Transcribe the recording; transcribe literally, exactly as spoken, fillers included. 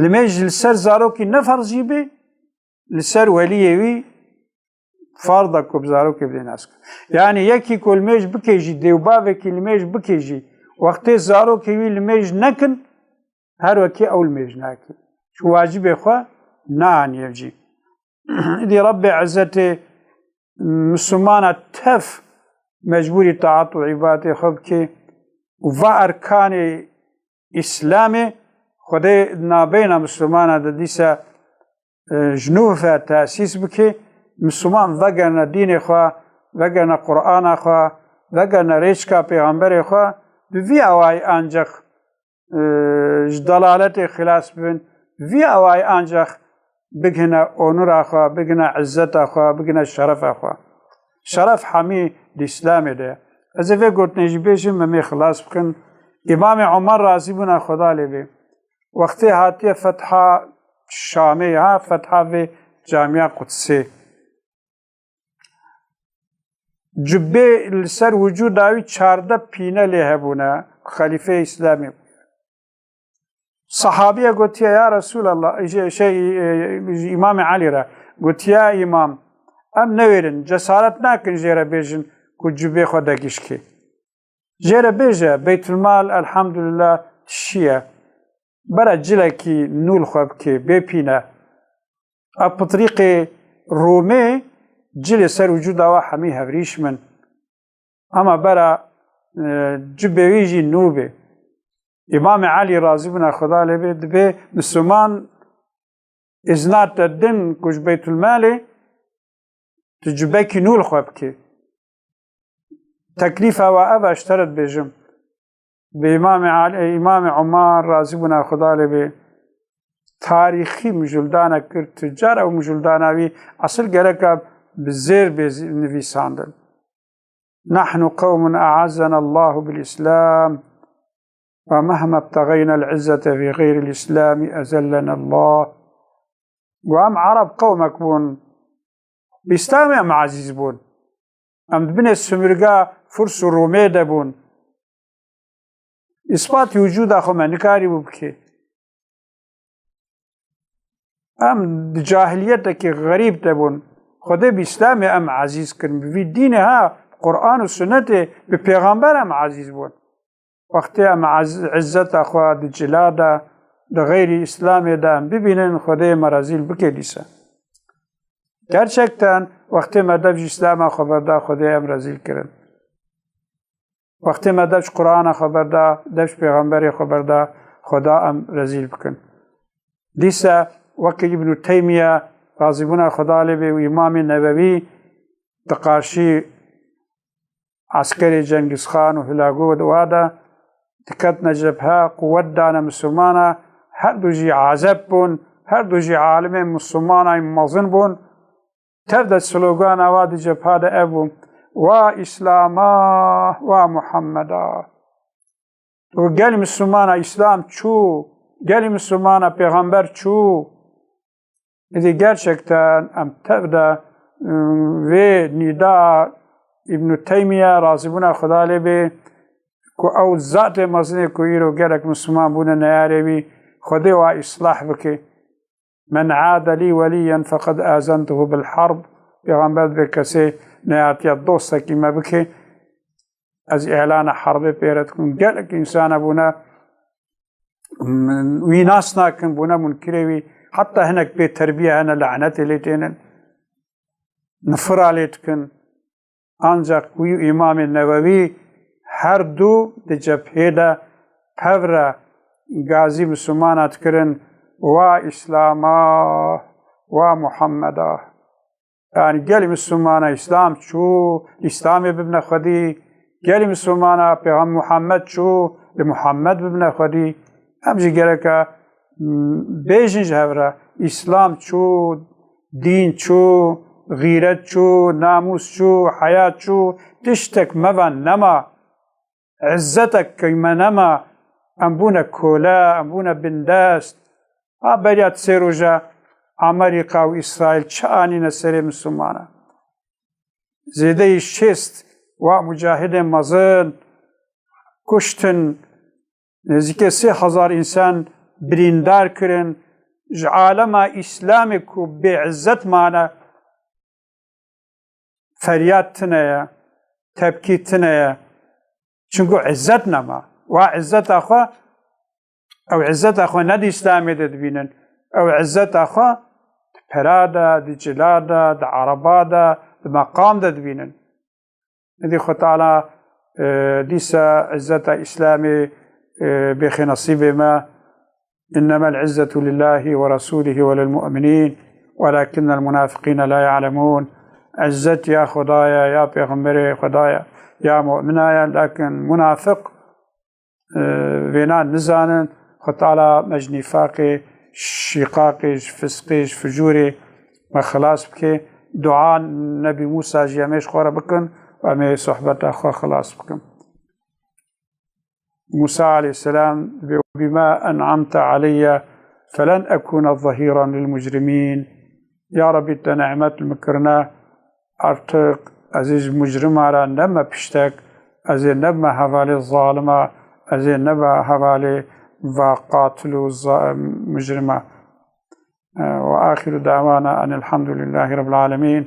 Limêj li ser zarokî ne ferz jî bê, li ser weliyê wî ferz e ku bi zarokê bidê nas kirin. Yanî yekî ku limêj bike jî, dê û bavekî limêj bike jî, wextê zarokê wî limêj nekin, her wekî ew limêj nake. Çi wacibê xwe naaniye cî. Îdî Rebbê Ezzetê Mislimana tev mecbûrî taat û îbadê xwe bike û va erkanê Îslamê Xwedê nabeyna Mislimana de dîsa, e, ji nû ve tesîs bike, Misliman vegerine dînê xwe, vegerine Qur'ana xwe, vegerine rêçka Pêxemberê xwe, bi vî awayî ancaq e, ji dalaletê xilas bibin, vî awayî ancaq bigihine onura xwe, bigihine izzeta xwe, bigihine şerefa xwe. Şeref hemî di Îslamê de ye. Ez ê vê gotinê jî bêjim, em ê xilas bikin. Îmamê Omar razîbûna Xweda lê bê. Wextê hatiye fetha Şamê, ha, fetha vê camiya Qudsê. Cubê li ser wicûda wî çardeh pîne lê hebûne, xelîfeyê Îslamê bûye. Sahabiye gotiye, "Ya Resûlallah", şey, şey, e, Îmamê Elî re gotiye, "Ya Îmam, em newêrin, cesaret nakin jê re bêjin ku cubê xwe degîş kê." Jê re bêje, Beytulmal, elhamdulillah, tişiye. Bera cilekî nû li xwe bikê, bê pîne. A pitrîqê Rûmê cilê ser wicûda we hemî hevrîşm in. Ama bera, e, cibê wî jî nû bê. Îmamê Elî razî bûna Xweda lê bê, dibê Misliman îzna te din ku ji Beytulmalê tu cibekî nû li xwe bikê. Teklîfa we ev e, ji te re dibêjim. Bi Îmamê Elî, Îmamê Omar razî bûna Xweda lê bê, tarîxî mijûldanek kir, tu cara ew mijûldana wî esil gereka bi zêr bê nivîsandin. "Nahnu qewmun e'azzena Allahu bil Îslam ve mehma btexeyna l-izzete fi xeyril Îslami ezellena Allah." Got, "Em Ereb qewmek bûn, bi Îslamê em ezîz bûn. Em di binê simirga Furs û Rûmê de bûn. Îspatî wicûda xwe me nikarîbû bikê. Em di cahiliyetekî xerîb de bûn. Xwedê bi Îslamê em ezîz kirin. Bi vî dînê ha, Quran û Sunnetê, bi Pêxember em ezîz bûn. Wextê em ez-, izzeta xwe di cila de, di xeyrî Îslamê de em bibînin, Xwedê me rezîl bike dîse." Gerçekten, wextê me dev ji Îslama xwe berda, Xwedê em rezîl kirin. Wextê me dev ji Qur'ana xwe berda, dev ji Pêxemberê xwe berda, Xweda em rezîl bikin. Dîse wekî Îbnû Teymiye, razîbûna Xweda lê bê, û Îmamê Newewî di qarşî eskerê Cengizxan û Hilago de wa de diketine cebhe, quwet dane Mislimana, her du jî azeb bûn, her du jî alimên Mislimana mezin bûn. Tev de slogana wa di cebha de ev bû, "Wa Îslama, wa Muhammeda." Û gelî Mislimana Îslam çû, gelî Mislimana Pêxember çû. Îdî gerçekten em tev de, ım, vê nîda Îbnû Teymiye, razîbûna Xweda lê bê, ku ew zatê mezinê ku îro gelek Misliman bûne neyarê wî, Xwedê wa îslah bike. "Men ade lî weliyyen feqed azentuhu bil harb." Pêxember dibê, "Kesê neyatiya dostekî me bike, ez îlana herbê pê re dikim." Gelek însana bûne, min, wî nas nakin, bûne munkirê wî. Heta hinek bê terbiye hene, lanetê lê tênin. Nifira lê dikin. Ancak wî û Îmamê Newewî her du di cephê de pev re gazî Mislimana dikirin, "Wa Îslama, wa Muhammeda." Yanî gelî Mislimana Îslam çû, Îslamê bibine xwedî, gelî Mislimana Pêxem-, Muhammed çû, li Muhammed bibine xwedî. Em jî gereke, m, bêjin ji hev re, Îslam çû, dîn çû, xîret çû, namûs çû, heya çû, tiştek me ve nema. Îzzetek me nema. Em bûne kole, em bûne bindest. Ha beriya sê roja Amerîka û Îsraîl çi anîne serê Mislimana? Zêdeyî şêst wa mucahidên mezin kuştin, nêzîkê sê hezar însan birîndar kirin, ji alema Îslamê ku bêizzet mane, feryad tune ye, tepkî tune ye. Çunku izzet nema. Wa izzeta xwe, ew izzeta xwe ne di Îslamê de dibînin. Ew izzeta xwe di pera de, di cila de, di ereba de, di meqam de dibînin. Êdî Xwe Teala, e, dîsa izzeta Îslamê, e, bêxê nesîbê me. إنما العزة لله ورسوله وللمؤمنين ولكن المنافقين لا يعلمون. Izzet ya Xwedaya, ya Pêxemberê Xwedaya, ya mu'mina ye, lakin munafiq, e, vêna nizanin. Xwe Teala me ji nîfaqê, şîqaqê, ji fisqê, ji ficûrê me xilas bike. Dua Nebî Mûsa jî em ê ji xwe re bikin û em ê sohbeta xwe xilas bikin. Mûsa aleyhisselam dibê, "Bima en'amte aleyye felen ekûne zehîran lil mucrimîn." Ya Rebî, te ni'met li min kirine, artık ez ê ji mucrima re nebime piştek, ez ê nebime hevalê zalima, ez ê nebe hevalê va qatil û za-, mucrima. Ve axiru dawana enilhamdulillahî rabbil alemin.